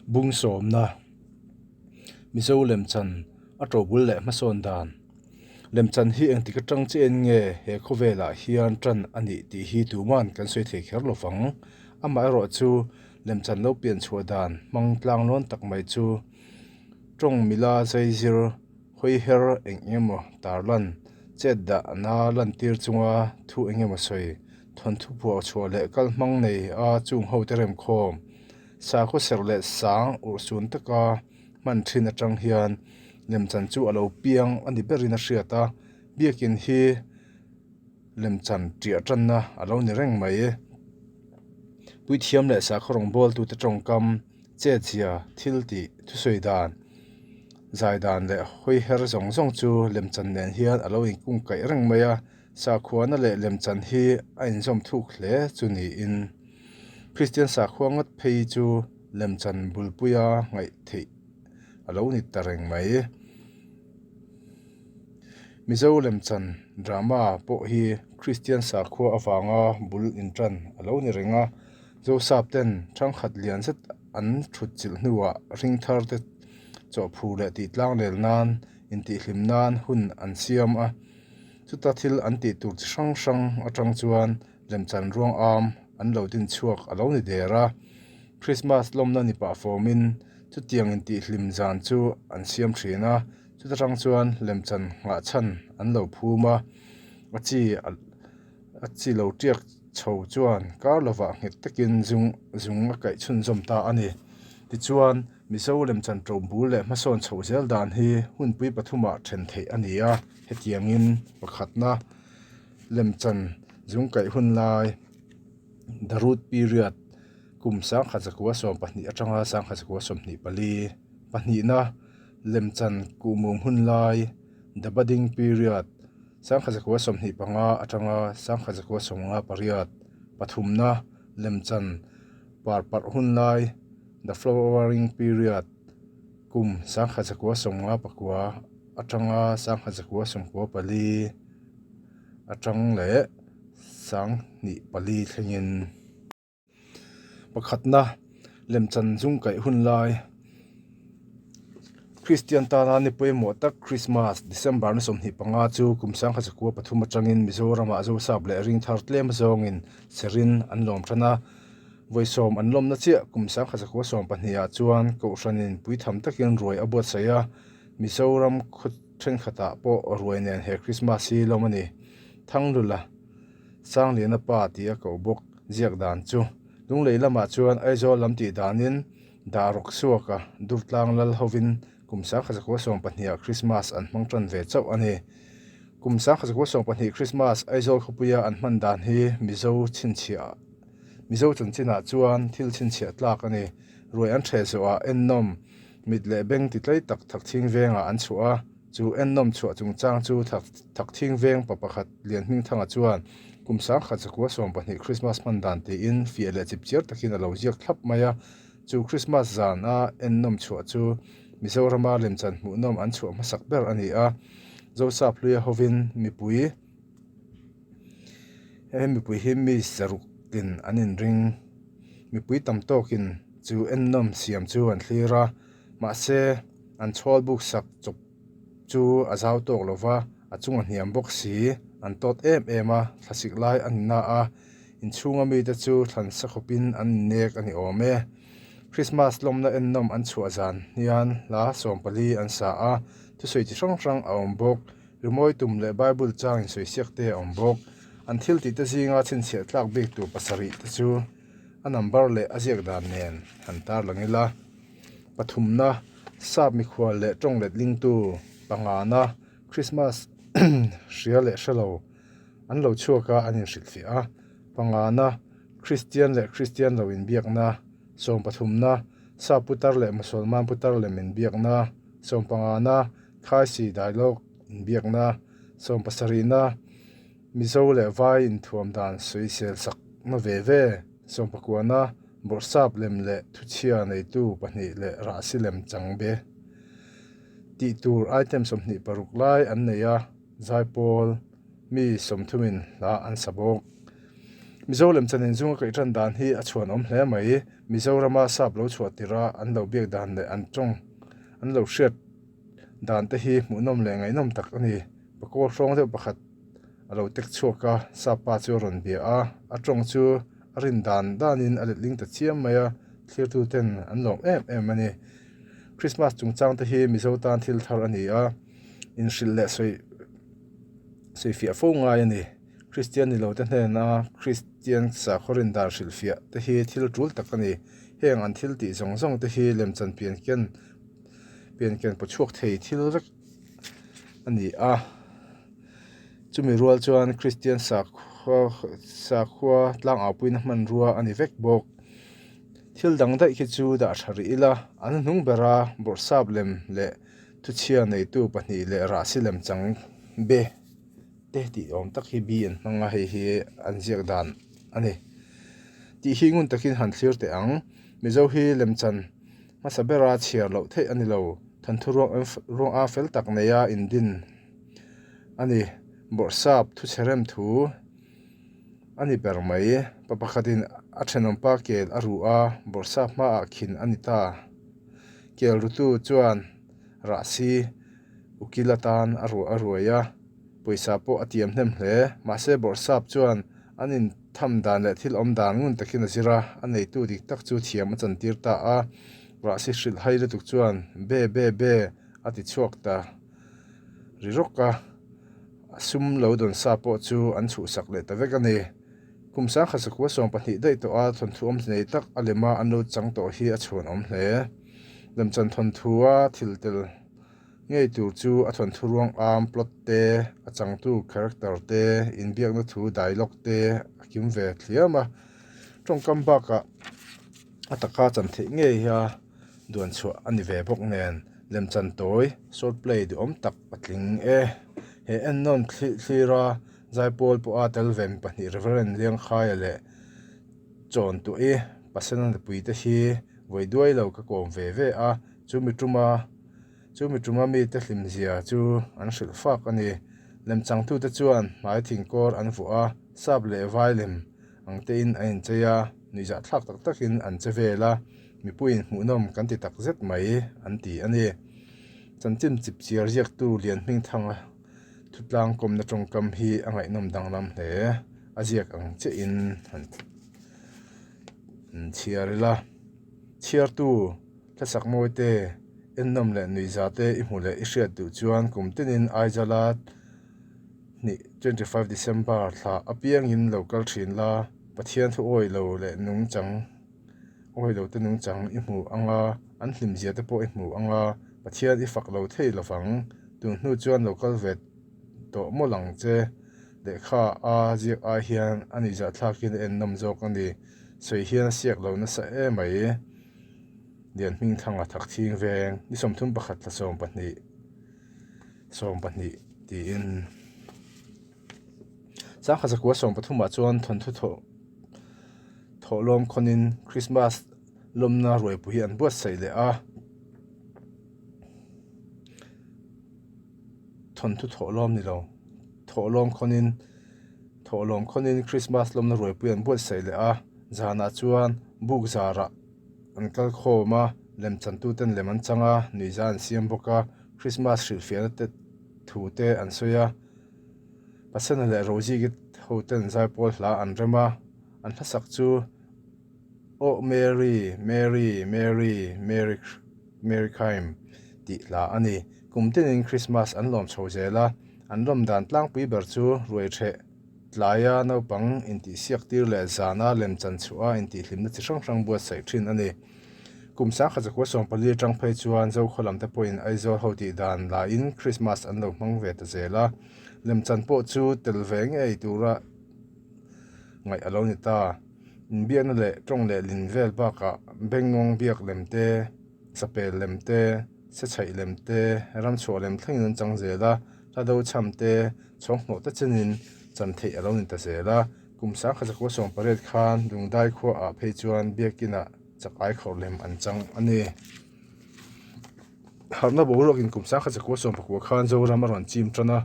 Bung sawmna, Mizo lemchan a ṭobul leh hmasawn dan. Lemchan hi engtik aṭang chiahin nge he khawvelah hian ṭan a nih tih hi tuman kan sawi thei kher lo vang. Amaherawh chu lemchan lo pian chhuah dan hmang tlanglawn tak mai chu ṭawng mila zaizir hawi her eng eng emaw tarlan chet dahna lantir chunga thu eng emaw sawi thawnthu phuah chhuah leh kal hmang nei a chung hote remkhawm sakhaw serh leh sang urhsun taka hman thin atang hian lemchan chu a lo piang a ni berin a hriat a, biakin hi lemchan tiah tanna a lo ni reng mai. Puithiam leh sakhaw rawngbawltute tawngkam, chetzia, thil tih, thusawi dan, zai dan leh hawi her zawng zawng chu lemchan nen hian a lo inkungkaih reng mai a, sakhuana leh lemchan hi a inzawm thuk hle chu niin Kristian sakhua ngawt phei chu lemchan bulpuia ngaih theih a lo ni ta reng mai. Mizo lemchan drama pawh hi Kristian sakhua avanga bul intan a lo ni reng a, Zosap ten thangkhat lian zet an thut chilh hnuah ring thar te chawhphu leh tih tlang lel nan intihhlim nan hun an siam a, chuta thil an tih tur chi hrang hrang atang chuan lemchan ruang am an lo din chhuak a lo ni der a. Krismas lawmna ni pah fawmin chutiang intihhlim zan chu an siam thin a, chuta tang chuan lemchan nghah chhan an lo phum a, a chi a chi lo tiak chho chuan kar lovah nghet takin zung zung a kaih chhunzawm ta a ni. Tichuan, Mizo lemchan ṭo bul leh hmasawn chhoh zel dan hi hunpui pathumah then theih a ni a, hetiangin pakhatna lemchan zung kaih hun lai, the root period, kum 1912 atanga 1924, pahnihna lemchan kuhmum hun lai, the budding period, 1925 atanga 1958, pathumna lemchan parparh hun lai, the flowering period, kum 1959 atanga 1994 atang leh 24 thlengin. Pakhatna, lemchan zung kaih hun lai, Kristian tana ni pawimawh tak Krismas, December ni 25 chu kum 1903 atangin Mizoramah Zosap leh Ringthar tlem zawngin serin an lawm tan a. Vawi sawm an lawmna chiah kum 1912 ah chuan Kohhranin puitham takin ruai a buatsaih a, Mizoram khaw thenkhatah pawh ruai nen he Krismas hi lawm a ni. Thanglula Sangliana pa tih a koh bawk ziak dan chu Lunglei lamah chuan Aizawl lam tih danin dah rawk chhuak a, Durtlang lal hovin kum 1912 ah Krismas an hmang tan ve chauh a ni. Kum 1912 Krismas Aizawl khawpuia an hman dan hi Mizo chhinchhiah Mizo chanchinah chuan thil chhinchhiah tlak a ni. Ruai an ṭheh zawhah ennawm, mit leh beng ti tlei tak Thakthing vengah an chhuah a. Chu ennawm chhuah chungchang chu Thakthing veng pa pakhat Lianhmingthanga chuan kum 1912 Krismas hman dan tiin fiah leh chipchiar takin a lo ziak thlap mai a. Chu Krismas zana ennawm chhuah chu Mizorama lemchan hmuhnawm an chhuah hmasak ber a ni a. Zosap hluia hovin mipui. He mipui hi mi saruk in an inring. Mipui tam tawkin chu ennawm siam chu an thlir a, mahse an chhawl buk sak chawp chu a zau tawk lo va, a chung a hniam bawk si. An tawt em em a, thlasik lai a ni na a, inchhunga mite chu thlan sa khawpin an innek a ni awm e. Krismas lawmna ennawm an chhuah zan hian hla 14 an sa a, thusawi chi hrang hrang a awm bawk. Rimawi tum leh Bible chang insawi te a awm bawk. An thil tih te zinga chhinchhiah tlak bik tur pasarih te chu a number leh a ziak dan nen han tar lang ila. Pathumna, Sap mikhual leh tawng let lingtu pangana Christmas hria leh hrelo an lo chhuak a an inhrilhfiah a. Pangana, Kristian leh Kristian lo inbiakna. Sawmpathumna, Sap putar leh Musalman putar lem inbiakna. Sawmpangana, Khaisi dialogue inbiakna, sawmpasarihna, Mizo leh Vai inthuam dan sawisel sakna ve ve, sawmpakuana, bawrhsap lem leh thuchhia neitu pahnih leh rahsi lem chang be tih tur item 26 lai an nei a, zaipawl mi sawmthumin hla an sa bawk. Mizo lemchan inzung a kaih tan dan hi a chhuanawm hle mai. Mizorama sap lo chhuah tirha an lo biak dan leh an tawng an lo hriat dan te hi hmuhnawm leh ngaihnawm tak a ni. Pakawl hrawng deuh pakhat a lo tek chhuak a, sap pa chu a rawn bia a, a tawng chu a rin dan danin a letling ta chiam mai a, thlirtu ten an lawm em em a ni. Krismas chungchang te hi Mizo tan thil thar a ni a, inhrilh leh sawi sawifiah fo ngai a ni. Kristian ni lote hnena Kristian sakhaw rin dan hrilhfiah te hi thil tul tak a ni. Heng an thil tih zawng zawng te hi lemchan pian ken pian ken paw chhuak thei thil vek a ni a. Chumi rual chuan Kristian sakhua sakhua tlangaupuina hmanrua a ni vek bawk. Thil dang daih khi chu dah tha rih ila, an hnung bera bawrhsap lem leh thuchhia neitu pahnih leh rahsi lem chang be te tih awm tak hi bi an hmang a, hei hi an ziak dan a ni. Tih hi ngun takin han thlir teh ang. Mizo hi lemchan hmasa bera chhiar loh theih a ni lo. Thanthu ruang a fel tak neia indin a ni. Bawrhsap thuchhe rem thu a ni ber mai. Pa pakhatin a thenawmpa kel a ruh a, bawrhsap hmaah khin a ni ta. Kel rutu chuan rahsi ukil atan a ruah a ruai a, pawisa pawh a tiam hnem hle. Mahse Bawrhsap chuan an intham dan leh thil awm dan ngun takin a zir a, a neitu dik tak chu thiam a chantir ta a. Rahsi hrilh hai lutuk chuan be be be a ti chhuak ta ri rawk a, a sum lo dawn sa pawh chu an chhuhsak leh ta vek a ni. Kum sangkhat sakua 20 daih tawh a thawnthu awmze nei tak a lema an lo chang tawh hi a chhuan awm hle. Lemchan thawnthua thil tel ngei tur chu a thawnthu ruang am, plot, te, a changtu, character, te, inbiakna thu, dialogue, te a kim ve thliam a. Tawngkam bakah a taka chan theih ngei a duan chhuah a ni ve bawk nen lemchan tawi, short play, duhawm tak a tling e. He ennawn thlira Zaipawl pawha tel ve mi pahnih Reverend Liangkhaia leh Chawntuahi Pasena nupuite hi vawi duai lo ka kawm ve ve a, chu mi tuma chu mi tuma mite hlimzia chu an hrilh fak a ni. Lemchangtute chuan hmai thingkawr an vuah a, sap leh vai lem ang tein an inchei a, nuihzahthlak tak takin an che vel a, mipuiin hmuhnawm kan ti tak zet mai an ti a ni. Chanchin chipchiar ziaktu Lianhmingthanga. Thutlang kawmna tawngkam hi a ngaihnawm danglam hle. A ziak ang chiahin han chhiar ila. Chhiartu hlasak mawi te, ennawm leh nuihza te i hmu leh i hriat duh chuan kum tinin Aizala hnih 25 December thla apiangin lo kal thin la, Pathian thu awi lo leh nungchang awi lo te nungchang i hmu ang a, an hlimzia te pawh i hmu ang a, Pathian i fak lo thei lovang. Tun hnu chuan lo kal ve tawh mawlh ang che. Lehkha a ziak ai hian a nuihzahthlakin a ennawm zawk a ni. Sawi hian a siak lo nasa emai. Lianhmingthanga Thakthing veng ni 31 thla 12 12 tiin. Sangha zakua 13 ah chuan thawnthu thawh thawhlawm khawnin Krismas lawmna ruaipui hi an buatsaih leh a. Thawnthu thawhlawm ni lo, thawhlawm khawnin thawhlawm khawnin Krismas lawmna ruaipui an buatsaih leh a, zanah chuan buk zarah an kal khawm a, lemchantuten lem an chang a, nuihza an siam bawk a, Krismas hrilhfiahna te thu te an sawi a, Pasena leh Rosie ho ten zaipawl hla an rem a, an hlasak chu. Aw Mary, Mary, Mary, Mary, Mary Khaim tih hla a ni. Kum tinin Krismas an lawm chho zel a, an lawm dan tlangpui ber chu ruai ṭheh tlaia naupang intihsiak tir leh zana lemchan chhuah a intihhlimna chi hrang hrang buatsaih ṭhin a ni. Kum sangkhat zakua 14 aṭang phei chuan Zokhaw lam te pawhin Aizawl ho tih dan laiin Krismas an lo hmang ve ta zel a, lemchan pawh chu tel ve ngei tura ngaih a lo ni ta. Inbiakna leh tawng leh lin vel bakah bengngawng biak lem te, chapel lem te, sechhaih lem te, ramchhuah lem thlengin an chang zel a, hla do chham te, chhawng hnawh te chenin chan theih a lo ni ta zel a. Kum sangkhat zakua 18 khan Lungdai khuaah phei chuan biakinah chakai khawrh lem an chang a ni. Harhna boruakin kum sangkhat zakua 19 khan Zoram a rawn chim tan a.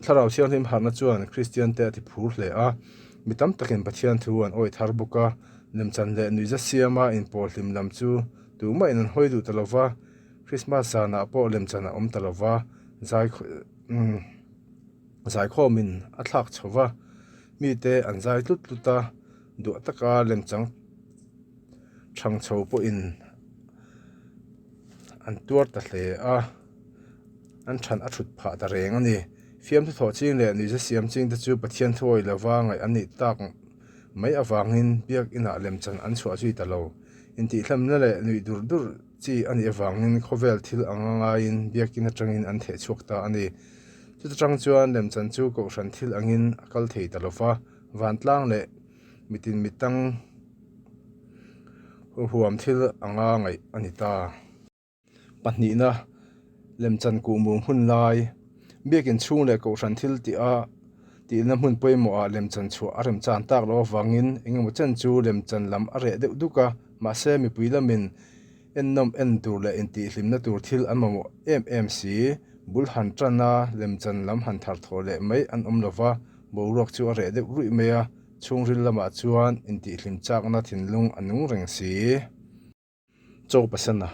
Thlarau Thianghlim harhna chuan Kristiante a ti phur hle a. Mi tam takin Pathian thu an awi thar bawk a, lemchan leh nuihza siama inpawl hlim lam chu tumah in an hawi duh ta lo va, Krismas zanah pawh lemchan a awm ta lo va, zai zaikhawmin a thlak chho va, mite an zai tlut tlut a, duah taka lemchang thang chho pawhin an tuar ta hle a. An than a thut phah ta reng a ni. Fiamthu thawh ching leh nuihza siam ching te chu Pathian thuawi lova ngaih an nih tak mai avangin biak inah lemchan an chhuah zui ta lo. Intihhlamna leh nuih dur dur chi a nih avangin khawvel thil anga ngaiin biakin atangin an theh chhuak ta a ni. Chuta tang chuan lemchan chu kohhran thil angin a kal thei ta lova, vantlang leh mitin mitang huam thil anga ngaih a ni ta. Pahnihna, lemchan kuhmum hun lai, biakin chhung leh kohhran thil tih a tihna hmun pawimawhah lemchan chhuah a remchan tak loh avangin eng emaw chen chu lemchan lam a reh deuh duk a, mahse mipui lamin ennawm en tur leh intihhlimna tur thil an mamawh em em si. Bul han tan a, lemchan lam han thar thawh leh mai an awm lova, boruak chu a reh deuh ruih mai a, chhungril lamah chuan intihhlim chakna thinlung a nung reng si. Chaw pasena.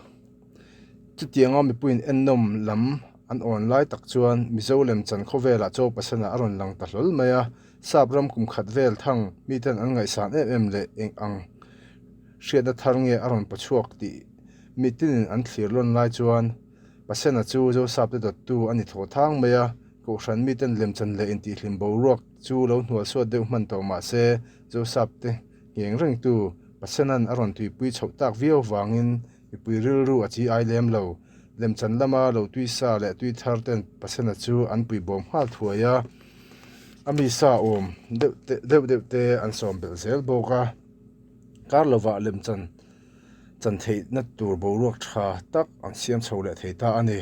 Chutianga mipuiin ennawm lam an awn lai tak chuan Mizo lemchan khawvelah chaw pasena a rawn lang ta hlawl mai a, Sap ram kum khat vel thang miten an ngaihsan em em leh eng ang hriatna thar nge a rawn pawchhuak tih mitinin an thlir lawn lai chuan Pasena chu Zosap te dawttu a ni thaw thang mai a, Kohhran miten lemchan leh intihhlim boruak chu lo hnualsuat deuh hman tawh mah se Zosap te Ngheng rengtu Pasenan a rawn tuipui chhoh tak viau vangin mipui rilru a chi ai lem lo. Lemchan lama lo tui sa leh tui thar ten Pasena chu an pui bawm nghal thuai a, a mi sa awm deuh deuh deuh te an sawm belh zel bawk a. Kar lovah lemchan chan theihna tur boruak tha tak an siam chho leh thei ta a ni.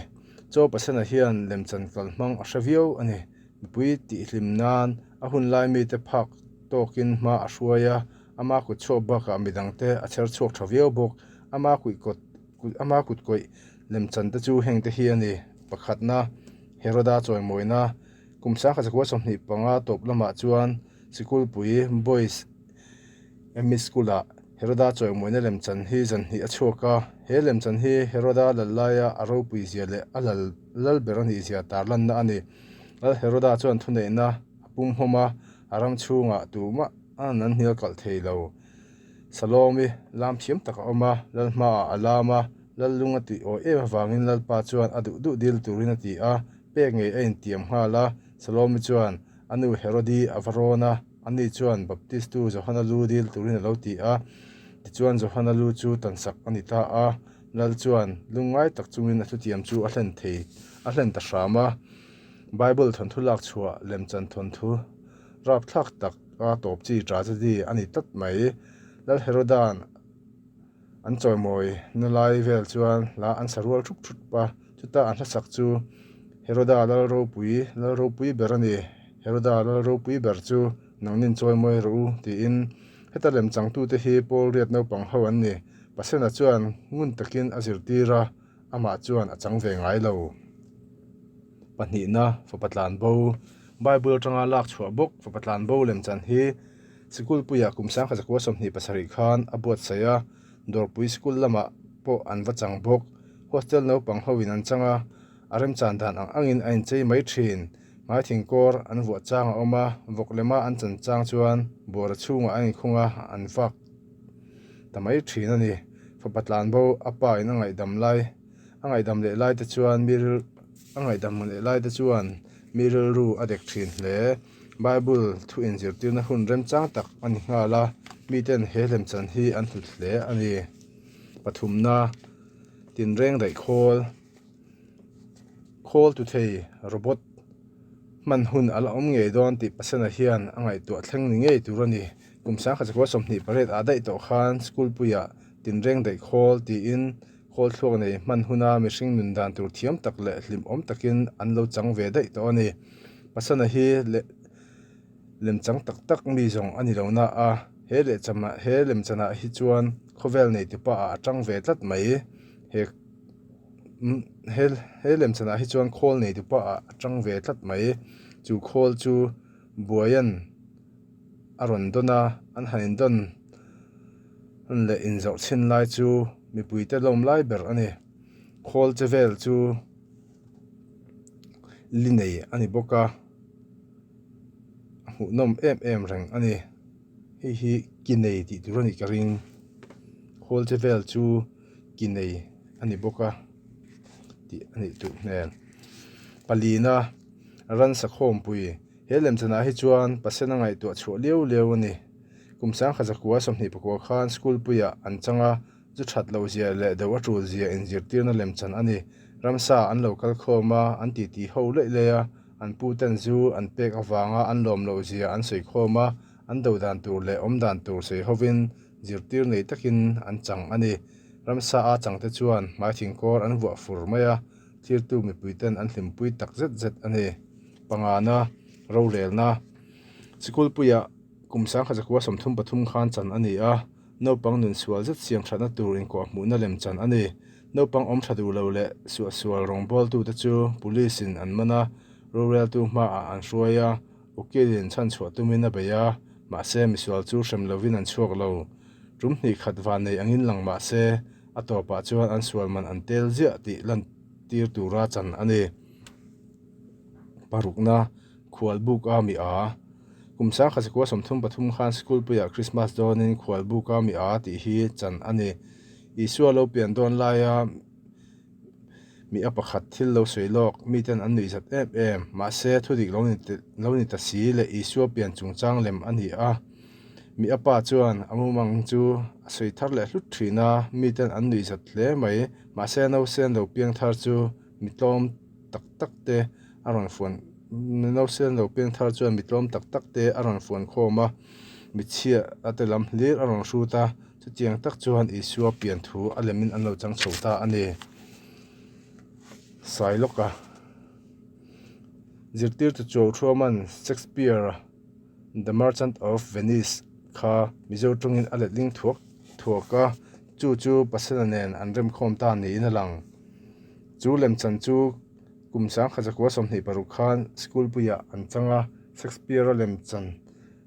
Chaw Pasena hian lemchan kalhmang a hre viau a ni. Mipui tihhlim nan a hun lai mite phak tawkin hma a hruai a, ama kut chhuak bakah midangte a chher chhuak tha viau bawk. Ama kuihkawt ama kutkawih lemchan te chu hengte hi a ni. Pakhatna, Heroda chawimawina kum 1925 tawp lamah chuan Sikulpui Boys Emi School-ah Heroda chawimawina lemchan hi zan hnih a chhuak a. He lemchan hi Heroda lal laia a ropui zia leh a lal lal ber a nih zia tarlanna a ni. Lal Heroda chuan thuneihna a pum hawm a, a ram chhungah tumah an an hnial kalh thei lo. Salomi lam thiam tak a awm a, lal hmaah a lam a, lal lung a tih awi em avangin lalpa chuan a duh duh dil turin a ti a, pek ngei a intiam nghal a. Salomi chuan a nu Herodi a va rawn a, ani chuan Baptistu Johana lu dil turin a lo ti a. Tichuan Johana lu chu tansak a ni ta a, lal chuan lungngai tak chungin a thutiam chu a hlen thei a hlen ta hram a. Bible thawnthu lak chhuah lemchan thawnthu rapthlak tak a tawp chi tragedy a ni tlat mai. Lal Heroda'n an chawimawi na lai vel chuan hla an sa rual thup thup a, chuta an hlasak chu Heroda lal ropui lal ropui ber a ni, Heroda lal ropui ber chu nangnin chawimawi rawh u tiin heta lemchangtute hi Paul riat naupang ho an ni. Pasena chuan ngun takin a zirtir a. Amah chuan a chang ve ngai lo. Pahnihna, fapa tlan bo. Bible atanga lak chhuah bawk fapa tlan bo lemchan hi sikulpuiah kum 1927 khan a buatsaih a, Dawrpui sikul lamah pawh an va chang bawk. Hostel naupang hoin an chang a, a remchan dan ang angin a inchei mai thin. Hmai thingkawr an vuah chang a awm a, vawk lema an chan chang chuan buara chhungah an inkhung a, an vak. ta mai thin a ni. Fapa tlan bo a pa in a ngaihdam lai a ngaihdam leh lai te chuan mi ril a ngaihdam leh lai te chuan mi rilru a dek thin hle. Bible thu inzirtirna hun remchang tak a ni nghal a, miten he hlemchan hi an hlut hle a ni. Pathumna tinreng daih khawl. Khawl tu thei robot hman hun a la awm ngei dawn tih Pasena hian a ngaihtuah thleng ni ngei tur a ni. Kum 1928 ah daih tawh khan school puiah tinreng daih khawl tiin khawl thluak nei hman huna mihring nun dan tur thiam tak leh hlimawm takin an lo chang ve daih tawh a ni. Pasena hi leh lemchang tak tak mi zawng a ni lo na a, he lehchama he lemchanah hi chuan khawvel neitupa ah a tang ve tlat mai. He. He he lemchanah hi chuan khawl nei tu pawh ah a tang ve tlat mai chu khawl chu buaian a rawn dawn a, an han indawn leh inzawrh chhin lai chu mipuite lawm lai ber a ni. Khawl che vel chu li nei a ni bawk a, a hmuhnawm em em reng a ni. Hei hi ki nei tih tur a nih ka ring. Khawl che vel chu ki nei a ni bawk a tih a nih duh hmel. Palina ransa khawmpui he lemchanah hi chuan pasena ngaihtuah chhuah liau liau a ni. Kum sangkhat zakua 24 khan school puiah an chang a, chu that loh zia leh deuh a tul zia inzirtirna lemchan a ni. Ramsa an lo kal khawm a, an titi ho leih leih a, an pu ten zu an pek avanga an lawm loh zia an sawi khawm a, an do dan tur leh awm dan tur sawi hovin zirtir nei takin an chang a ni. Ramsa a changte chuan hmai thingkawr an vuah fur mai a, thirtu mipuiten an hlimpui tak zet zet a ni. Pangana, rorelna, Sikulpuiah kum 1933 khan chan a ni a, naupang nun sual zet siam thatna tur inkuah hmuhna lem chan a ni. Naupang awm tha duh lo leh suahsual rawngbawltute chu police in an man a, roreltu hmaah an hruai a, ukilin chhanchhuah tumin a bei a, mahse misual chu hrem lovin an chhuak lo. Tum hnih khat van nei angin lang mahse a tawpah chuan an sual man an tel ziah tih lantir tura chan a ni. Parukna, Khualbuk a mi a. Kum 1933 khan school puiah Christmas dawnin Khualbuk a mi a tih hi chan a ni. Isua lo pian dawn laia mi a pakhat thil lo sawi lawk, miten an nuih zat em em. Mahse, thudik lo ni lo ni ta si leh Isua pian chungchang lem a ni a. Mi a pa chuan a mumang chu a sawi thar leh hlut thin a, miten an nuih zat hle mai. Mahse, nausen lo piang thar chu mi tlawm tak tak te a rawn fuan nausen lo piang thar chuan mi tlawm tak tak te a rawn fuan khawm a, mitchhia a te lam hlir a rawn hrut a. Chutiang tak chuan Isua pian thu a lemin an lo chang chho ta a ni. Sailawka zirtirtu Chuau Thuaman Shakespeare-a The Merchant of Venice kha Mizo tawngin a letling thuak thuak a, chu chu Pasena nen an remkhawm ta niin a lang. Chu lemchan chu kum 1926 khan school puiah an chang a, Shakespeare-a lemchan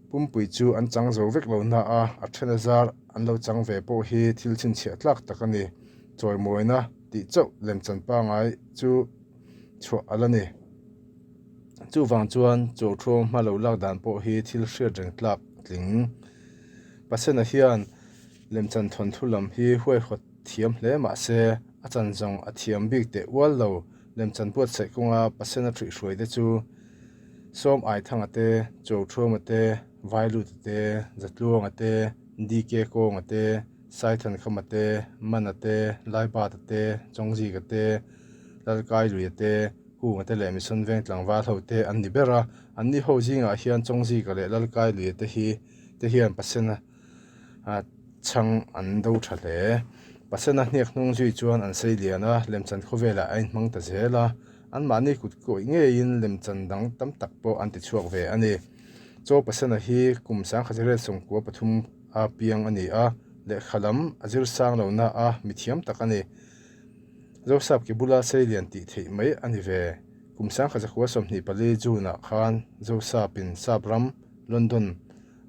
Pumpui chu an chang zo vek lo na a, a then a zar an lo chang ve pawh hi thil chhinchhiah tlak tak a ni. Chawimawina tih chauh lemchan pangai chu chhuah a la ni. Chuvang chuan Chawthuam hma lo lak dan pawh hi thil hriat reng tlak tling. Pasena hian lemchan thawnthu lam hi huaihawt thiam hle mah se, a chan zawng a thiam bik teh ual lo. Lemchan buatsaih kawnga Pasena ṭhuihhruai te chu Sawm Aithanga te, Chawthuama te, Vailuta te, Zatluanga te, DK Kawnga te, Saithankhama te, Mana te, Laibata te, Chawngzika te, Lalkailuia te, Kunga te leh Mission Veng tlangval ho te an ni ber a. Anni ho zingah hian Chawngzika leh Lalkailuia te hi te hian Pasena chhang an do tha hle. Pasena hniak hnung zui chuan an sei lian a, lemchan khawvelah a inhmang ta zel a. Anmahni kut kawih ngeiin lemchan dang tam tak pawh an ti chhuak ve a ni. Chaw Pasena hi kum 1993 a piang a ni a, lehkha lam a zir sang lo na a mithiam tak a ni. Zosap ke bula seilian tih theih mai a ni ve. Kum 1924 June ah khan Zosapin Sap ram London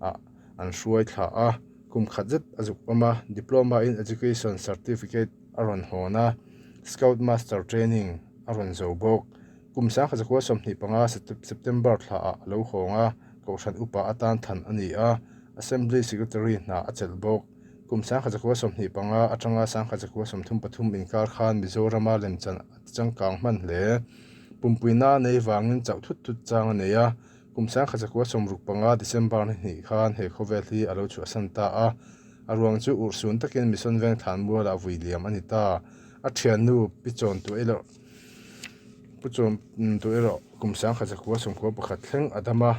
ah an hruai thla a, kum khat zet a zuk awm a, Diploma in Education Certificate a rawn hawn a, Scout Master Training a rawn zo bawk. Kum 1925 September thla ah a lo hawng a, Kohhran Upa atan than a ni a, Assembly Secretary hna a chelh bawk. Kum 1925 atanga 1933 inkar khan Mizorama lemchan a tichangkang hman hle. Pumpuina nei vangin chauh thut thut chang a nei a, Kum 1965 December ni hnih khan he khawvel hi a lo chhuahsan ta a, a ruang chu urhsun takin Mission Veng Thlanmualah vui liam a ni ta. A thiannu Pi Chawn Tu erawh Pu Chawn Tu erawh kum 1991 thleng a dam a,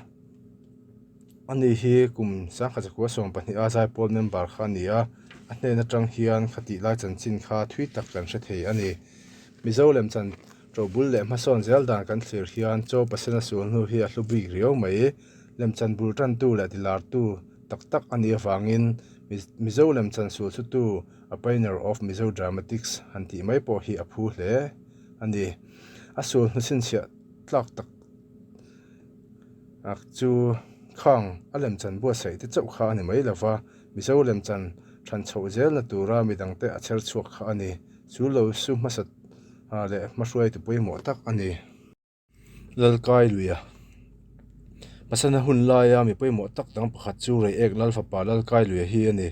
ani hi kum 1912 a Zaipawl member kha a ni a, a hnen atang hian khatih lai chanchin kha thui tak kan hre thei a ni. Mizo lemchan Ṭobul leh hmasawn zel dan kan thlir hian chaw pasena sual hnu hi a hlu bik riau mai. Lemchan bul ṭantu leh tilartu tak tak a nih avangin Mizo lemchan sual chhutu, a pioneer of Mizo dramatics han tih mai pawh hi a phu hle a ni. A sual hnu chhinchhiah tlak tak chu. Khang a lemchan buatsaih te chauh kha a ni mai lova, Mizo lemchan than chhoh zelna tura midangte a chher chhuak kha a ni. Chu lo su hmasa leh hmahruaitu pawimawh tak a ni. Lalkai luia Pasana hun laia mi pawimawh tak dang pakhat chu Reiek Lal fapa Lalkai luia hi a ni.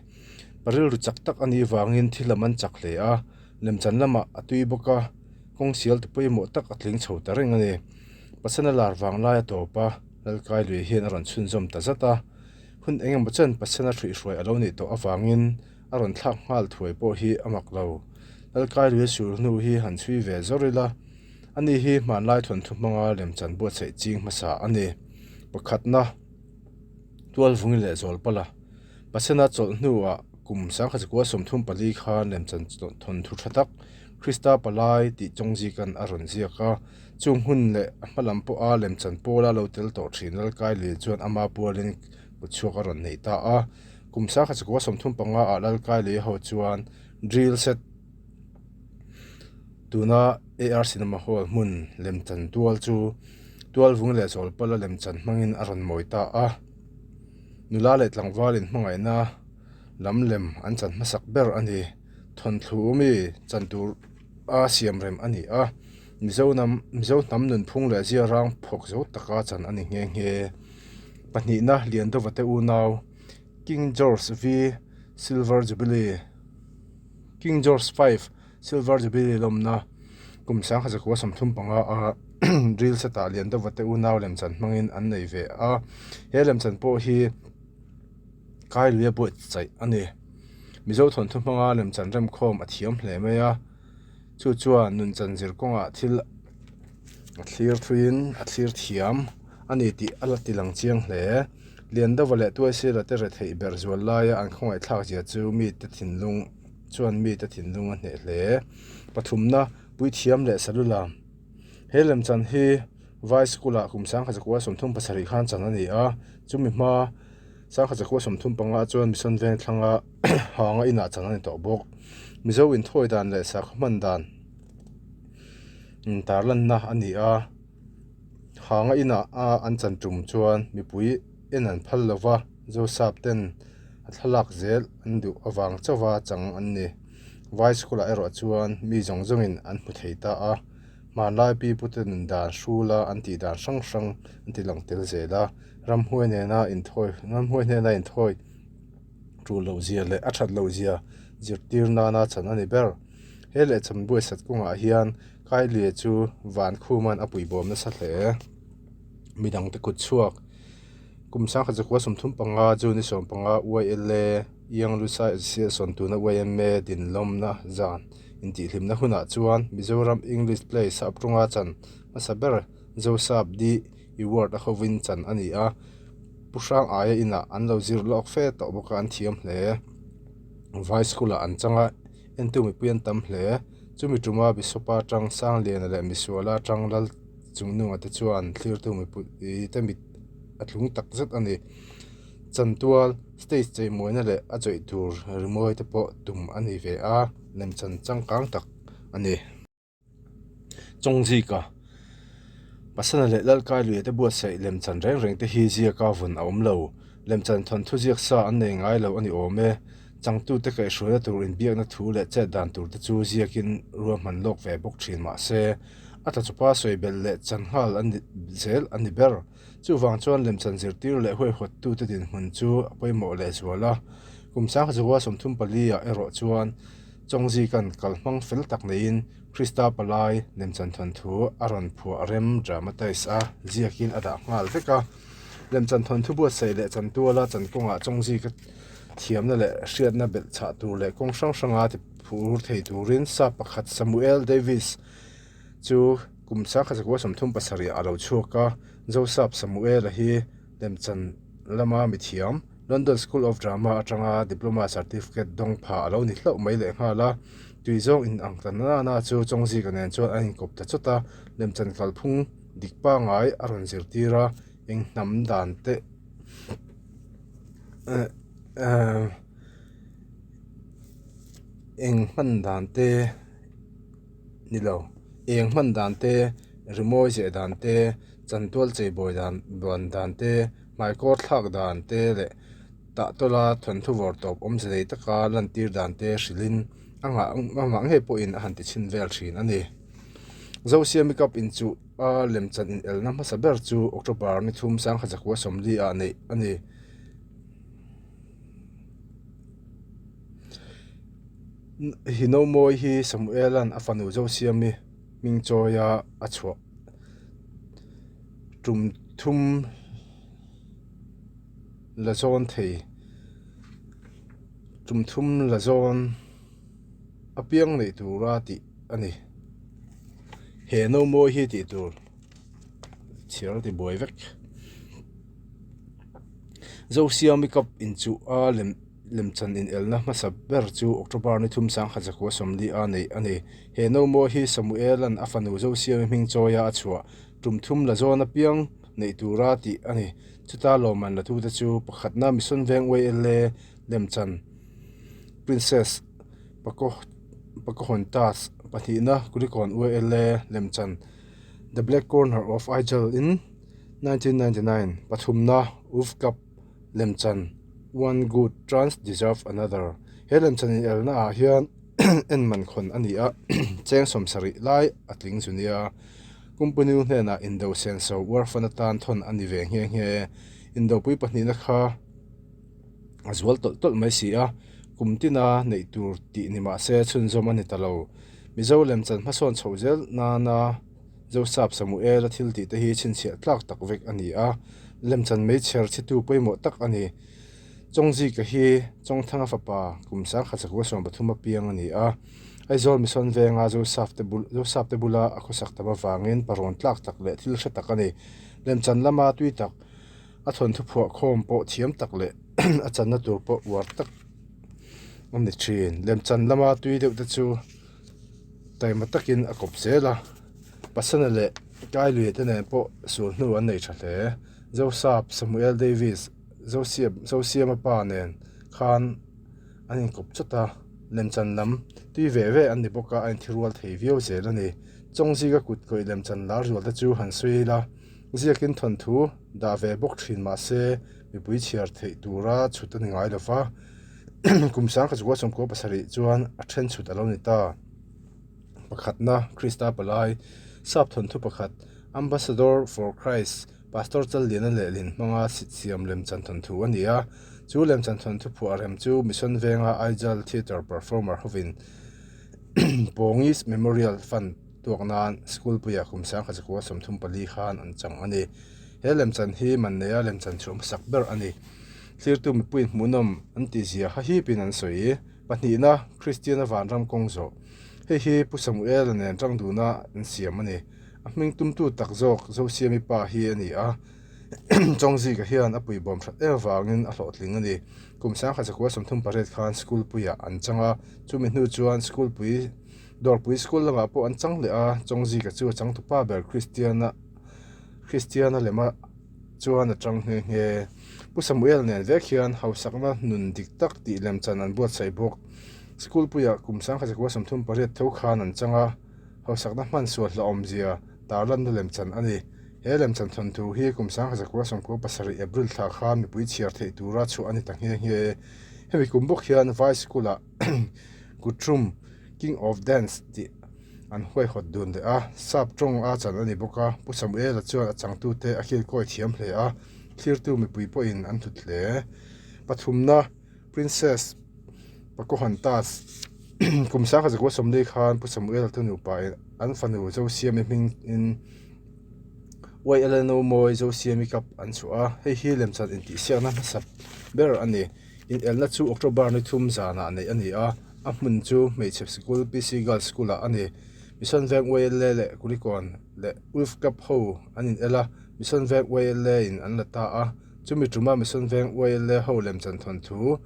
Pa rilru chak tak a nih vangin thil lam an chak hle a, lemchan lamah a tui bawk a, kawng sial tu pawimawh tak a tling chho ta reng a ni. Pasana lar vang lai a tawp a, Lalkai luia hian a rawn chhunzawm ta zat a. Hun eng emaw chuan Pasana hruihhruai a lo nih tawh avangin a rawn thlak nghal thuai pawh hi a mak lo. Lalkai luia sur hnu hi han chhui ve zawr ila. Ani hi hmanlai thawnthu hmanga lemchan buatsaih ching hmasa a ni. Pakhatna, Tualvungi leh Zawlpala Pasena chawlh hnuah kum sangkhat zakua 34 khan lemchan thawnthu tha tak Krista Palai tih Chawngzikan a rawn ziak a. Chung hun leh a hma lam pawha lemchan pawla lo tel tawh thin Lalkaili chuan ama pualin kutchhuak a rawn nei ta a. Kum sangkhat zakua 35 ah Lalkaili ho chuan drill set Tuna AR Cinema Hall hmun lemchan tual chu Tualvung leh Zawlpala lemchan hmangin a rawn mawi ta a. Nula leh tlangval inhmangaihna lam lem an chan hmasak ber a ni. Thawnthu mi chan tur a siam rem a ni a, Mizo hnam Mizo hnam nunphung leh ziarang phawk zo taka chan a ni nghe nghe. Pahnihna Liandova te unau King George V Silver Jubilee. King George V Silver Jubilee lawmna kum 1935 a drill set ah Liandova te unau lemchan hmangin an nei ve a, he lemchan pawh hi Kailuia buatsaih a ni. Mizo thawnthu hmanga lemchan remkhawm a thiam hle mai a, chu chuan nunchan zir kawngah thil a thlir thuiin a thlir thiam a ni tih a la ti lang chiang hle. Liandova leh Tuaisela te retheih ber zual laia an khawngaihthlak zia chu mite thinlung chuan mite thinlung a hneh hle. Pathumna, Puithiam leh Salula. He lemchan hi Vai School-ah kum 1937 khan chan a ni a, chumi hma 1935 chuan Mission Vengthlanga hanga inah chan a ni tawh bawk. Mizo inthawi dan leh sakhaw hman dan tarlanna a ni a. Hanga inah a an chan tum chuan mipui en an phal lo va, Zosap ten a thlalak zel an duh avang chauha chang an ni. Vai school ah erawh chuan mi zawng zawngin an hmu thei ta a, hmanlai pi pute nun dan hrula an tih dan hrang hrang an ti lang tel zel a, ramhuai nena inthawi ramhuai hnena inthawi tul loh zia leh a that loh zia zirtir nana chan a ni ber. He lehchhan buaisat kawngah hian Kylie chu van khuman a puibawm nasa hle. Midangte kut chhuak. Kum 1935 June ni 15 YLA Young Lusai Association tuna YMA dinlawmna zan intihhlimna hunah chuan Mizoram English Play Saptawnga chan hmasa ber Zosap D Eward a hovin chan a ni a. Pu Hrang aia inah an lo zir lawk fe tawh bawk a an thiam hle. Vai School ah an chang a, entu mipui an tam hle. Chumi tuma Bishop-a atang Sangliana leh Misuala atang Lal Chungnunga te chuan thlirtu mipui te mit a tlung tak zet a ni. Chantual, stage cheimuaina leh a chawih tur rimawi te pawh tum a ni ve a, lemchan changkang tak a ni. Chawngzika, Pasana leh Lalkailuia te buatsaih lemchan reng reng te hi ziaka vawn a awm lo. Lemchan thawnthu ziak sa an nei ngai lo a ni awm e. Changtute kaihhruaina tur inbiakna thu leh chet dan tur te chu ziakin ruahman lawk ve bawk thin mah se, a tla chupa sawi belh leh chan nghal a ni zel a ni ber. Chuvang chuan lemchan zirtir leh huaihawttute dinhmun chu a pawimawh leh zual a. Kum 1934 ah erawh chuan Chawngzikan kalhmang fel tak neiin Krista Palai lemchan thawnthu a rawn phuah rem dramatise a ziakin a dah nghal vek a. Lemchan thawnthu buatsaih leh chantuala chankawngah Chawngzika thiamna leh hriatna belh chhah tur leh kawng hrang hranga ti phur thei turin sap pakhat Samuel Davies chu kum 1937 ah a lo chhuak a. Zosap Samuel-a hi lemchan lama mithiam London School of Drama atanga diploma certificate dawng pha a lo ni hlauh mai leh nghal a, tui zawng in ang ta na na chu Chawngzika nen chuan an inkawp ta chawt a, lemchan kalphung dik pangai a rawn zirtir a, eng hnam dan te eng hman dan te ni lo, eng hman dan te, rimawi zeh dan te, chantual cheibawi dan dan te. Hmaikawr thlak dan te leh tahtawla thawnthu vawr tawp awmze nei taka lantir dan te hrilhin a ngah amah ngei pawhin a han ti chhin vel thin a ni. Zosiami Cup inchuh a lemchan inelna hmasa ber chu October ni thum sangkhat zakua sawmli ah neih a ni. Hinomawi hi Samuela'n a fanu Zosiami hming chawia a chhuah tum thum la zawn thei tum thum la zawn apiang neih tura tih a ni. He nomawi hi tih tur chhiar ti buai vek. Zosiami Cup inchuh a lem. Lemchan inelna hmasa ber chu October ni thum sangkhat zakua sawmli a neih a ni. He nomaw hi Samuela'n a fanu Zosiami hming chawia a chhuah tum thum la zawn apiang neih tura tih a ni. Chuta lawmman latute chu pakhatna Mission Veng YLA Lemchan Princess Pocahontas, pahnihna Kulikawn YLA Lemchan The Black Corner of Aijal in 1999, pathumna Uf Cup Lemchan, One good chance deserve another. He lemchan inelna ah hian en man khawn a ni a, cheng sawmsarih lai a tling zu nia. Company hnenah indo senso uar fan atan thawn a ni ve nghe nghe. Indopui pahnihna kha a zual tawlh tawlh mai si a, kum tina neih tur tih ni mahse chhunzawm a ni ta lo. Mizo lemchan hmasawn chhoh zel nana. Joseph Samuel-a thil tih te hi chhinchhiah tlak tak vek a ni a, lemchan meichher chhitu pawimawh tak a ni. Chawngzika hi Chawngthanga fapa kum sangkhat sakua 13 a piang a ni a, Aizawl Mission venga Joseph te bul Joseph te bula a khawsak tam avangin parawn tlak tak leh thil hre tak a ni. Lemchan lama tui tak, a thawnthu phuah khawm pawh thiam tak leh a channa tur pawh uar tak a ni thin. Lemchan lama tui deuh te chu. Taima takin a kawp zel a, Pasana leh Kailuia te nen pawh sul hnu an nei tha hle. Josap, Samuel Davis, Josiam, Josiama pa nen khan an inkawp chawt a, lemchan lam tui ve ve an ni bawk a, a inthirual thei viau zel a ni. Chawngzika kut kawih lemchan lar zual te chu han sawi ila, ziakin thawnthu dah ve bawk thin mah se mipui chhiar theih tura chhut a ni ngai lo va. Kum 1997 chuan a then chhut a lo ni ta. Pakhatna, Krista Palai, Sap thawnthu pakhat, Ambassador for Christ, Pastor Challiana lehlin hmanga sit siam lemchan thawnthu a ni a. Chu lemchan thawnthu phuah rem chu Mission Venga Aijal Theatre performer hovin Pawngis Memorial Fund tuak nan School puia kum 1934 khan an chang a ni. He lemchan hi Manneia lemchan chhuah hmasak ber a ni. Thlirtu mipuiin hmuhnawm an tihzia kha hipin an sawi. Pahnihna, Kristiana vanram kawng zawh. Hei hi Pu Samuela nen tang duna an siam a ni. A hming tumtu tak zawk Zosiami pa hi a ni a. Chawngzika hian a puibawm that em avangin a hlawhtling a ni. Kum 1938 khan school puiah an chang a, chumi hnu chuan school pui Dawrpui school lamah pawh an chang leh a. Chawngzika chu a changtupa ber Kristiana Kristiana lema chuan a tang nghe nghe. Pu Samuel nen vek hian hausakna nun dik tak tih lemchan an buatsaih bawk. School puiah kum 1938 tho khan an chang a, hausakna hman sual hlauhawmzia tarlanna lemchan a ni. He lemchan thawnthu hi kum 1997 April thla khan mipui chhiar theih tura chhuah a ni ta nghe nghe. Hemi kum bawk hian Vai School-ah Kutrum King of Dance tih an huaihawt dun leh a, sap tawng a chan a ni bawk a, Pu Samuela chuan a changtute a kilkawi thiam hle a, thlirtu mipui pawhin an hlut hle. Pathumna, Princess Pocahontas Kum 1940 khan Pu Samuela te nupa in an fanu Zosiami hmingin YLNO Mawi Zosiami Cup an chhuah a, hei hi lemchan intihsiakna hmasa ber a ni. Inelna chu October ni thum zanah neih a ni a, a hmun chu hmeichhe sikul PC Girls School ah a ni. Mission Veng YLA leh Kulikawn leh Ulf Club ho an inel a, Mission Veng YLA in an la ta a. Chumi tuma Mission Veng YLA ho lemchan thawnthu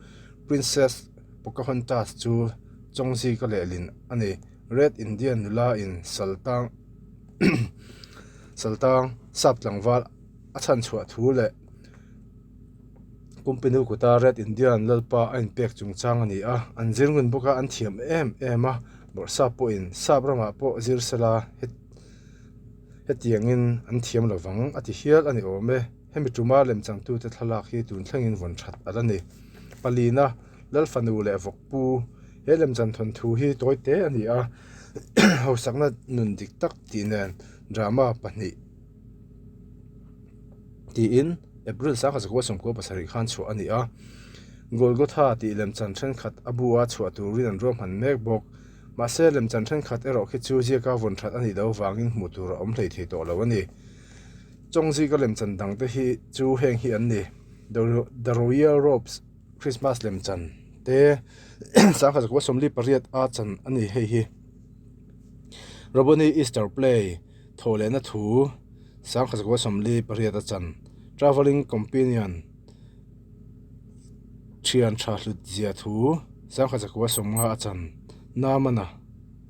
Princess Pocahontas chu Chawngzika lehlin a ni. Red Indian nula in Saltang Saltang sap tlangval a chhanchhuah thu leh Kumpinu kuta Red Indian lalpa a inpek chungchang a ni a, an zir ngun bawk a, an thiam em em a, Bawrhsap pawhin sap ramah pawh zir sela hetiangin an thiam lovang a ti hial a ni awm e. Hemi tuma lemchangtute thlalak hi tun thlengin vawn that a la ni. Palina, Lalfanu leh Vawkpu, He lemchan thawnthu hi tawi te a ni a, hausakna nun dik tak tih nen drama pahnih tiin April 1927 khan chhuah a ni a. Golgotha tih lemchan thenkhat a bu a chhuah turin an ruahman mek bawk. Mahse, lemchan thenkhat erawh khi chu ziaka vawn that a nih loh avangin hmuh tur a awm hlei thei tawh lo a ni. Chawngzika lemchan dangte hi chu heng hi an ni, The Royal Robes Christmas lemchan te, 1948 a chan a ni hei hi, Rabboni Easter Play thawhlehna thu, 1948 a chan, Travelling Companion thian tha hlut zia thu, 1950 a chan, Naamana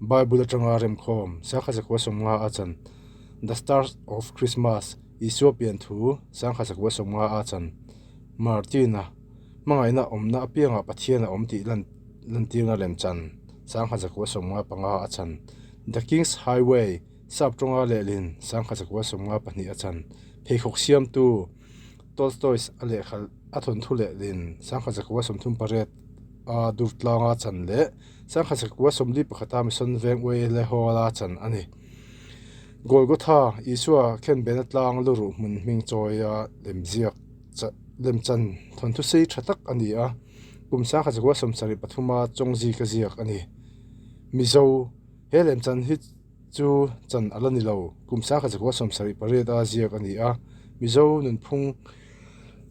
Bible atanga remkhawm, 1950 a chan. The Stars of Christmas, Isua pian thu, 1950 a chan, Martina, hmangaihna awmna apiangah Pathian a awm tih lantirna lemchan, 1955 a chan, The King's Highway, Sap tawnga lehlin, 1952 a chan, Pheikhawk siamtu, Tolstoy's a lehkha a thawnthu lehlin, 1938 a Durtlanga chan leh 1941 a Mission Veng Uaile Hall-a chan a ni. Golgotha, Isua khenbena tlang lu ruh hmun hming chawia lemziak lemchan thawnthu sei tha tak a ni a, kum 1973 a Chawngzi ka ziak a ni. Mizo, he lemchan hi chu chan a la ni lo, kum 1978 a ziak a ni a, Mizo nunphung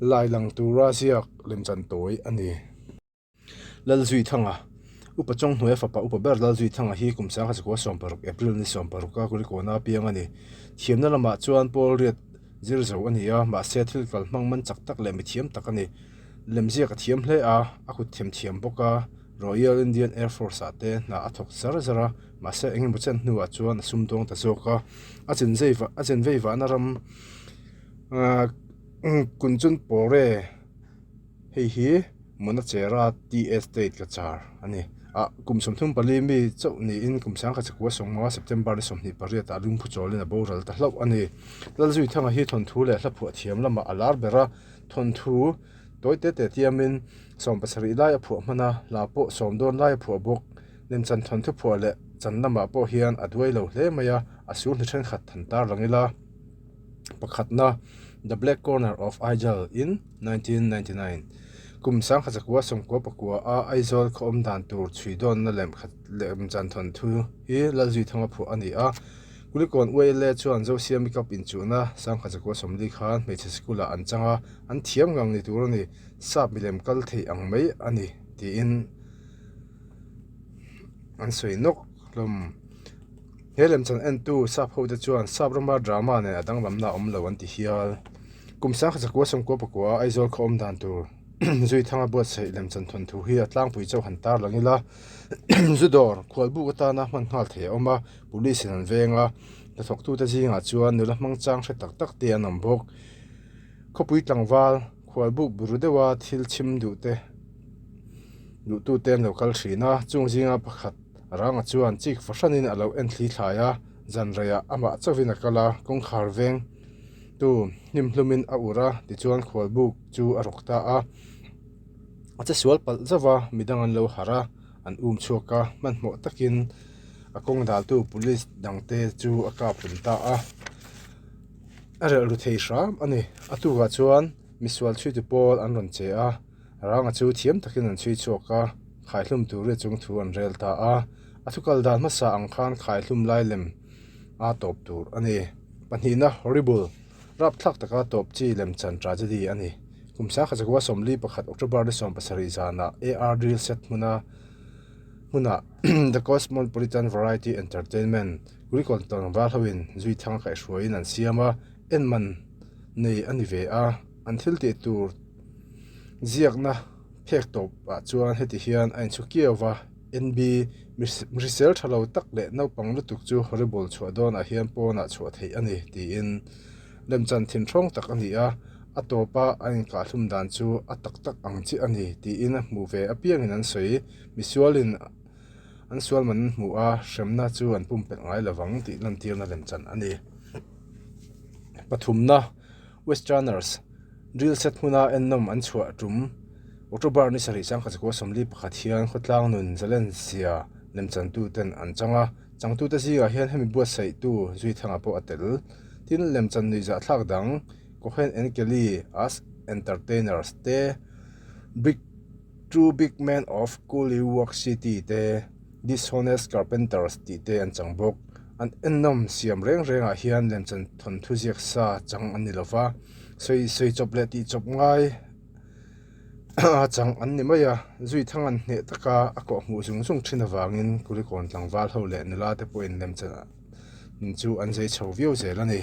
lai lang tura ziak lemchan tawi a ni. Lalzuithanga, Upa Chawnghnuaia fapa upa ber Lalzuithanga hi kum 1916 April ni 16 a Kulikawna piang a ni. Thiamna lamah chuan Paul Riat zir zo a ni a, mahse thil kal hmang man chak tak leh mithiam tak a ni. Lemziak a thiam hle a, a kut them thiam bawk a, Royal Indian Air Force ah te hna a thawk zar zar a, mahse engemaw chen hnuah chuan a sumdawng ta zawk a, a chin zei a chin vei vahna ram Kunchunpore. Hei hi Monachera Tea Estate ka char a ni. Ah kum 34 mi chauh niin kum 1965 September ni 28 ah lungphu chawlin a boral ta hlauh a ni. Lalzuithanga hi thawnthu leh hlaphuah thiam lamah a lar ber a, thawnthu tawi te te tiamin 70 lai a phuah hman a, hla pawh sawm dawn lai a phuah bawk. Lemchan thawnthu phuah leh chan lamah pawh hian a duai lo hle mai a, a sul hni thenkhat than tar lang ila. Pakhatna, The Black Corner of Aijal in 1999, kum 1999 a Aizawl khaw awm dan tur chhui dawnna lemchan thawnthu hi Lalzuithanga phuah a ni a. Kulikawn ULA chuan Zosiami Cup inchuhna 1940 khan hmeichhe sikul-ah an chang a, an thiam ngang ni tur a ni, sap milem kal theih ang mai a ni tiin an sawi nawk hlawm. He lemchan entu sap hote chuan sap rama drama nen a danglamna a awm lo an ti hial. Kum 1999 a Aizawl khaw awm dan tur Zuithanga buatsaih lemchan thawnthu hi a tlangpui chauh han tar lang ila. Zu dawr khualbuk atana hman nghal thei a awm a, police in an veng a, hnathawktute zingah chuan nula hmang chang hre tak tak te an awm bawk. Khawpui tlangval khualbuk buru deuha thil chhim duhte duhtute an lo kal thin a, chung zinga pakhat Ranga chuan chik fahranin a lo en thli thlai a, zan reiah amah chauhin a kal a, kawngkhar veng tu hnim hlumin a ur a, tichuan khualbuk chu a rawk ta a. A che sual palh zauh a, midang an lo harh a, an um chhuak a, hmanhmawh takin a kawng daltu police dangte chu a kap hlum ta a. A relh ru thei hram a ni. A tukah chuan misual chhuitu pawl an rawn che a. Ranga chu thiam takin an chhui chhuak a, khaihlum turin a chung thu an rel ta a. A thukal dan hmasa ang khan khaihlum lai lem a tawp tur a ni. Pahnihna, horrible, rapthlak taka tawp chi lemchan tragedy a ni. Kum 1941 October ni 17 zanah AR Drill Set hmuna hmunah The Cosmopolitan Variety Entertainment Kulikawn tlangval hoin Zuithanga kaihhruaiin an siam a, en man nei a ni ve a, an thil tih tur Ziakna phek tawpah chuan heti hian a inchhu kiau va, NB, Hrisel tha lo tak leh naupang lutuk chu horrible chhuah dawnah hian pawnah chhuah theih a ni, tiin lemchan thinhrawng tak a ni a, a tawpa a inkahlum dan chu a tak tak ang chiah a ni, tiin a hmuh ve apiangin an sawi. Misualin an sual man an hmuh a, hremna chu an pumpelh ngai lovang tih lantirna lemchan a ni. Pathumna. Westerners, Drill set hmuna ennawm an chhuah tum October ni sarih sangkhat zakua 41 hian khawtlang nun zalenzia lemchantuten an chang a, changtute zingah hian hemi buatsaihtu Zuithanga pawh a tel. Tin, lemchan nuihzahthlak dang Cohen and Kelly as Entertainers te, Big Two Big Men of Cooley Work City te, Dishonest Carpenters tih te an chang bawk. An ennawm siam reng rengah hian lemchan thawnthu ziak sa chang an ni lo va, sawi sawi chawp leh tih chawp ngai a chang an ni mai a. Zuithang an hneh taka a kawh hmuh zung zung thin avangin Kulikawn tlangval ho leh nula te pawhin lemchan chu an zei chho viau zel a ni.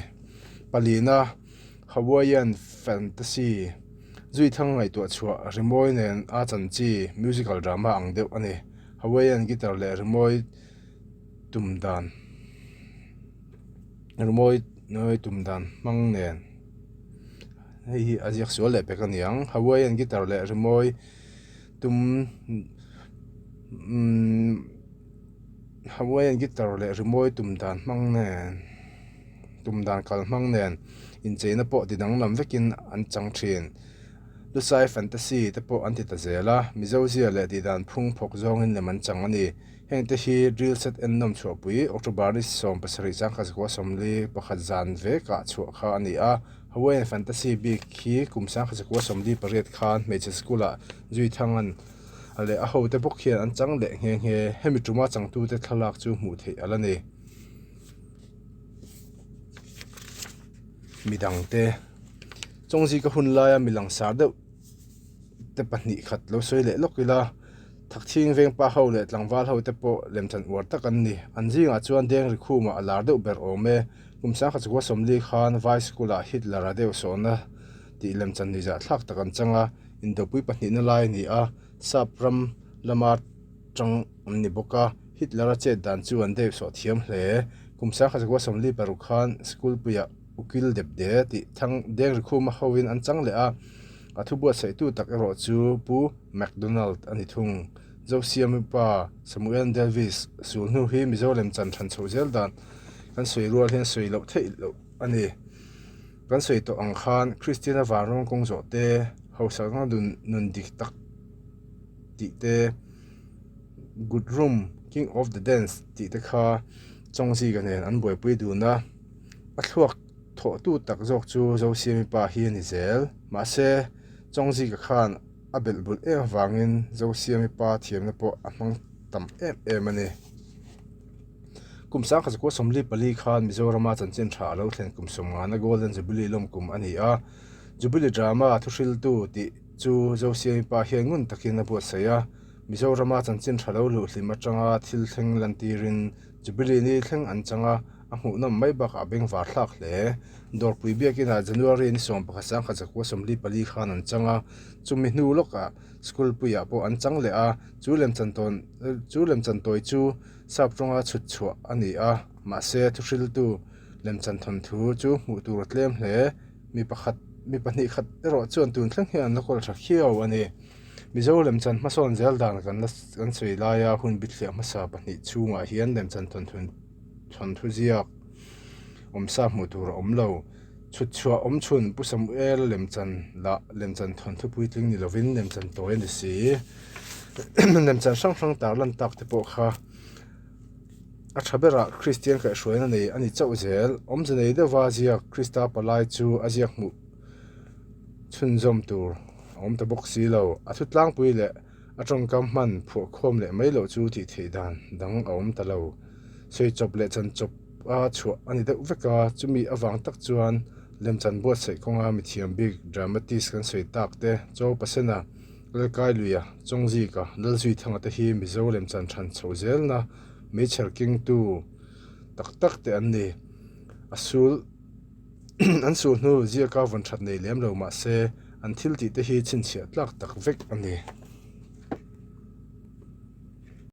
Palina Hawaiian Fantasy Zuithang ngaihtuah chhuah rimawi nen a chan chi musical drama ang deuh a ni. Hawaiian guitar leh rimawi tum dan rimawi tum dan hmang nen hei hi a ziak sual leh pek a ni ang Hawaiian guitar leh rimawi tum umm Hawaiian guitar leh rimawi tum dan hmang nen tum dan kal hmang nen incheina pawh ti danglam vekin an chang thin. Lusai Fantasy te pawh an ti ta zel a, Mizo zia leh tihdan phung phawk zawngin lem an chang a ni. Heng te hi Drill Set ennawm chhuahpui October ni 17 changkhat zakua 41 zan vekah chhuah kha a ni a. Hawaiian Fantasy bik hi kum sangkhat zakua 48 khan hmeichhe school-ah Zuithangan leh a hote bawk hian an chang leh nghe nghe. Hemi tuma changtute thlalak chu hmuh theih a la ni. Midangte. Chawngzika hun laia mi langsar deuh te pahnih khat lo sawi leh lawk ila, Thakthing vengpa ho leh tlangval ho te pawh lemchan uar tak an ni. An zingah chuan Dengri khumah a lar deuh ber awm e. Kum sangkhat chukua 40 khan Vai School ah Hitler a deuh sawhna tih lemchan ni zahthlak tak an chang a, indopui pahnihna lai a ni a, Sap ram lama tang an ni bawk a, Hitler a chet dan chu an deuh sawh thiam hle. Kum sangkhat chukua 46 khan School puiah Ukil depde tih thang deng rikhuma hovin an chang leh a, a thu buatsaihtu tak erawh chu Pu McDonald a ni thung. Zosiami pa Samuel Delvis sul hnu hi Mizo lemchan than chhoh zel dan kan sawi rual hian sawi loh theih loh a ni. Kan sawi tawh ang khan Kristiana vanrawng kawng zawh te, hausakna nun dik tak tih te, Good Room, King of the Dance tih te kha Chawngzika nen an buaipui dun a. A thluak thawhtu tak zawk chu Zosiami pa hi a ni zel. Mahse, Chawngzika khan a belh bulh em avangin Zosiami pa thiamna pawh a hmang tam em em a ni. Kum sangkhat zakua 44 khan Mizorama chanchin tha a lo thlen kum sawmngana Golden Jubilee lawm kum a ni a. Jubilee drama thuhriltu tih chu Zosiami pa hian ngun takin a buatsaih a. Mizorama chanchin tha lo luhhlim atanga thil thleng lantirin Jubilee ni thleng an chang a. A hmuhnawm mai bakah bengvar thlak hle. Dawrpui biakinah January ni 11 sangkhat zakua 44 khan an chang a, chumi hnu lawkah school puiah pawh an chang leh a, chu lemchan tawn chu lemchan tawi chu sap tawnga chhut chhuah a ni a, mahse thuhriltu lemchan thawnthu chu hmuh tur a tlem hle. Mi pakhat mi pahnih khat erawh chuan tun thleng hian an la kawl tha khiau a ni. Mizo lemchan hmasawn zel dan kan la kan sawi laia hun bithliah hmasa pahnih chhungah hian lemchan thawnthu Thawnthu ziak awmsa hmuh tur a awm lo. Chhut chhuah awm chhun Pu Samuel lemchan lah lemchan thawnthu puitling ni lovin lemchan tawi a ni si. Lemchan hrang hrang tar lan tak te pawh kha a tha berah Kristian kaihhruaina nei a ni chauh zel. Awmze nei deuha ziak Krista palai chu a ziak hmuh chhunzawm tur a awm ta bawk si lo. A thu tlangpui leh A tawngkam hman phuahkhawm leh mai loh chu tih theih dan dang a awm ta lo. Sawi chawp leh chan chawp a chhuah a ni deuh vek a, chumi avang tak chuan lemchan buatsaih kawnga mithiam bik dramatist kan sawi tak te, Chaw Pasena, Lalkailuia, Chawngzika, Lalzuithanga te hi Mizo lemchan than chhoh zelna meichher kengtu tak tak te an ni. A sul an sul hnu ziaka vawn that nei lem lo mahse an thil tih te hi chhinchhiah tlak tak vek a ni.